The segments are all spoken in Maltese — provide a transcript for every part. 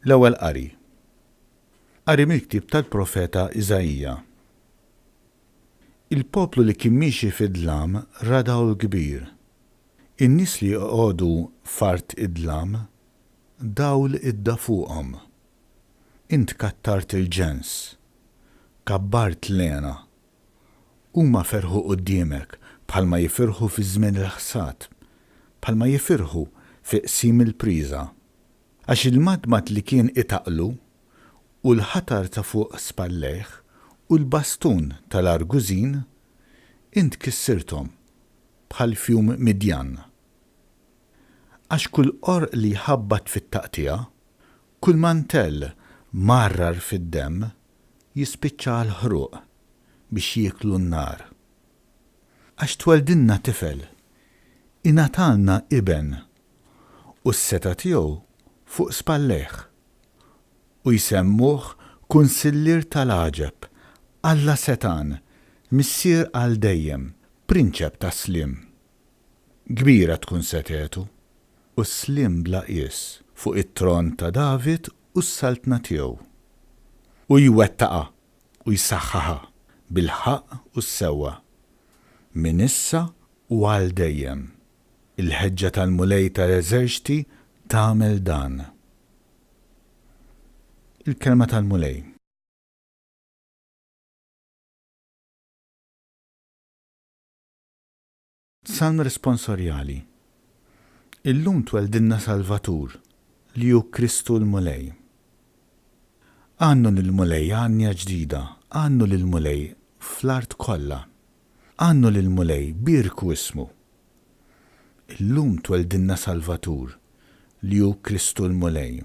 L-Ewwel Qari. Qari mill-ktieb tal-profeta Iżaija. Il-poplu li kien miexi fid-dlam ra dawl kbir. In-nies li joqogħdu f'art id-dlam, dawl idda fuqhom. Int kattart il-ġens, kabbart l-hena. Huma ferħu quddiemek bħalma jifirħu fi żmien il-ħsad, bħalma jifirħu fi qsim il-priża. Għax il-madmad li kien itaqqlu, u l-ħatar ta' fuq spallejh, u l-bastun ta' l-argużin, int kissirthom, bħal f'jum Midjan. Għax kull qorq li jħabbat fit-taqtigħa, kull mantell mgħarrar fid-demm, jispiċċa għall-ħruq, biex jieklu n-nar. Għax tweldilna tifel, ingħatalna iben, u s-setgħa tiegħu fuq spallejh. U jsemmuh Kunsillier tal-għaġeb, Alla setgħan, Missier għal dejjem, Prinċep tas-sliem. Kbira tkun setgħetu, u s-sliem bla qies fuq it-tron ta' David u s-saltna tiegħu. U jwettaqha u jsaħħaħha bil-ħaqq u s-sewwa, minn issa u għal dejjem. Il-ħeġġa tal-Mulej tal-eżerċti tagħmel dan. Il-Kelma tal-Mulej. Salm Responsorjali Illum tweldilna Salvatur, li hu Kristu l-Mulej. Għannu lill-Mulej għanja ġdida, għannu lill-Mulej fl-art kollha. Għannu lill-Mulej, bierku ismu. Illum tweldilna Salvatur, li hu Kristu l-Mulej.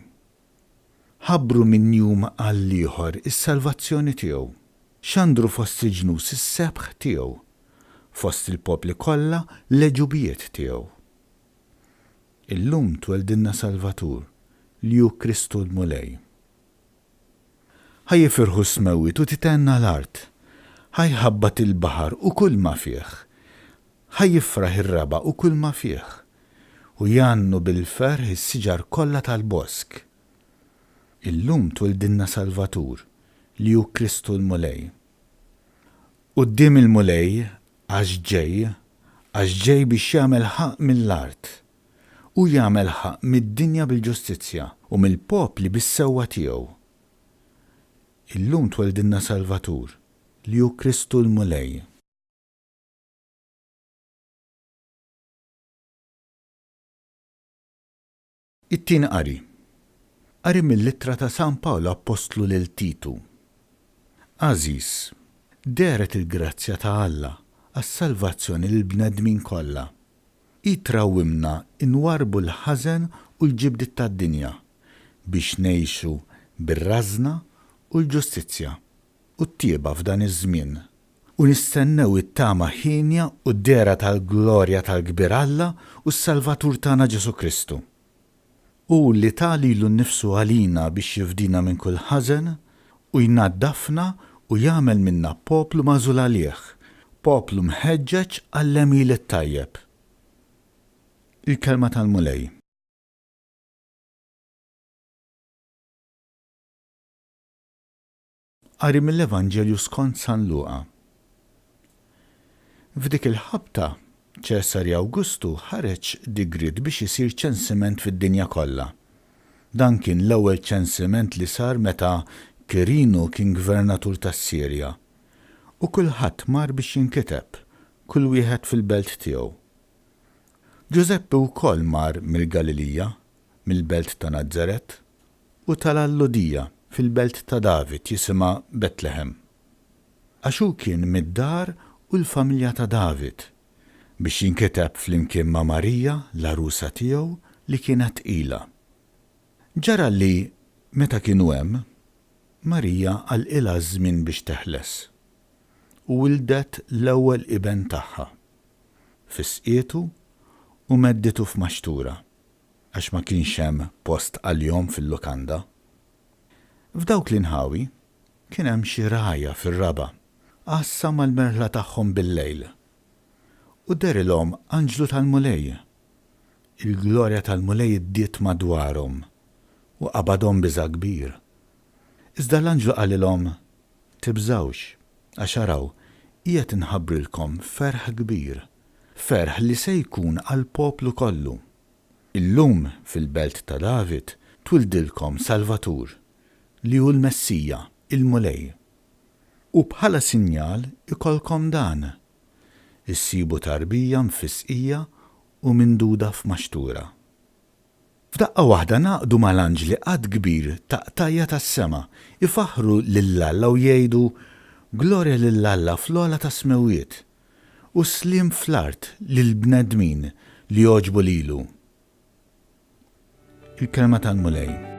Ħabbru minn jum għall-ieħor is-salvazzjoni tiegħu. Xandru fost il-ġnus is-sebħ tiegħu, fost il-popli kollha l-għeġubijiet tiegħu. Illum tweldilna Salvatur, li hu Kristu l-Mulej. Ħa jifirħu s-smewwiet u tithenna l-art. Ħa jħabbat il-baħar u kulma fih. Ħa jifraħ ir-raba' u kulma fih. U jgħannu bil-ferħ is-siġar kollha tal-bosk. Illum twildilna Salvatur, li hu Kristu l-Mulej. Quddiem il-Mulej, għax ġej, għax ġej biex jagħmel ħaqq mill-art. Hu jagħmel ħaqq mid-dinja bil-ġustizzja u mill-popli bis-sewwa tiegħu. Illum tweldilna Salvatur, li hu Kristu l-Mulej. It-Tieni Qari Qari mill-Ittra ta' San Pawl Appostlu lil Titu. Għażiż, dehret il-grazzja ta' Alla għas-salvazzjoni lill-bnedmin kollha. Hi trawwimna nwarrbu l-ħażen u l-ġibdiet tad-dinja, biex ngħixu bir-rażna u l-ġustizzja u t-tjieba f'dan iż-żmien, u nistennew it-tama hienja u d-dehra tal-glorja tal-kbir Alla u s-Salvatur tagħna Ġesù Kristu. Hu li ta lilu nnifsu għalina biex jifdina minn kull ħażen u jnaddafna u jagħmel minna poplu magħżul għalih, poplu mħeġġeġ għall-għemil it-tajjeb. Il-Kelma tal-Mulej. Qari mill-Evanġelju skont San Luqa. F'dik il-ħabta, Ċesari Awgustu ħareġ digriet biex isir ċensiment fid-dinja kollha. Dan kien l-ewwel ċensiment li sar meta Kirinu kien gvernatur tas-Sirja. U kulħadd mar biex jinkiteb, kull wieħed fil-belt tiegħu. Ġużeppi wkoll mar mill-Galilija, mill-belt ta' Nazaret, u tala' l-Lhudija, fil-belt ta' David jisimha Betlehem. Għax hu kien mid-dar u l-familja ta' David, biex jinkiteb flimkien ma' Marija, l-għarusa tiegħu, li kienet tqila. Ġara li, meta kienu hemm, Marija għalqilha ż-żmien biex teħles, u wildet l-ewwel iben tagħha. Fisqietu u medditu f'maxtura. għax ma kienx hemm post għalihom fil-lukanda. F'dawk l-inħawi kien hemm xi rgħajja fir-raba', għassa mal-merħla tagħhom billejl. U dehrilhom anġlu tal-Mulej. Il-glorja tal-Mulej iddiet madwarhom, u. U qabadhom biża' kbir. Iżda l-anġlu qalilhom, Tibżgħux, għax araw, qiegħed inħabbrilkom ferħ kbir, ferħ li se jkun għall-poplu kollu. Illum, fil-belt ta' David, twildilkom Salvatur, li hu l-Messija, il-Mulej. U bħala sinjal ikollkom dan, Issibu tarbija mfisqija u minduda f'maxtura. F'daqqa waħda ngħaqdu mal-anġli għadd kbir ta' qtajja' tas-sema, ifaħħru lil Alla u jgħidu, Glorja lil Alla fl-ogħla tas-smewwiet, u sliem fl-art lill-bnedmin li jogħġbu lilu. Il-Kelma tal-Mulej.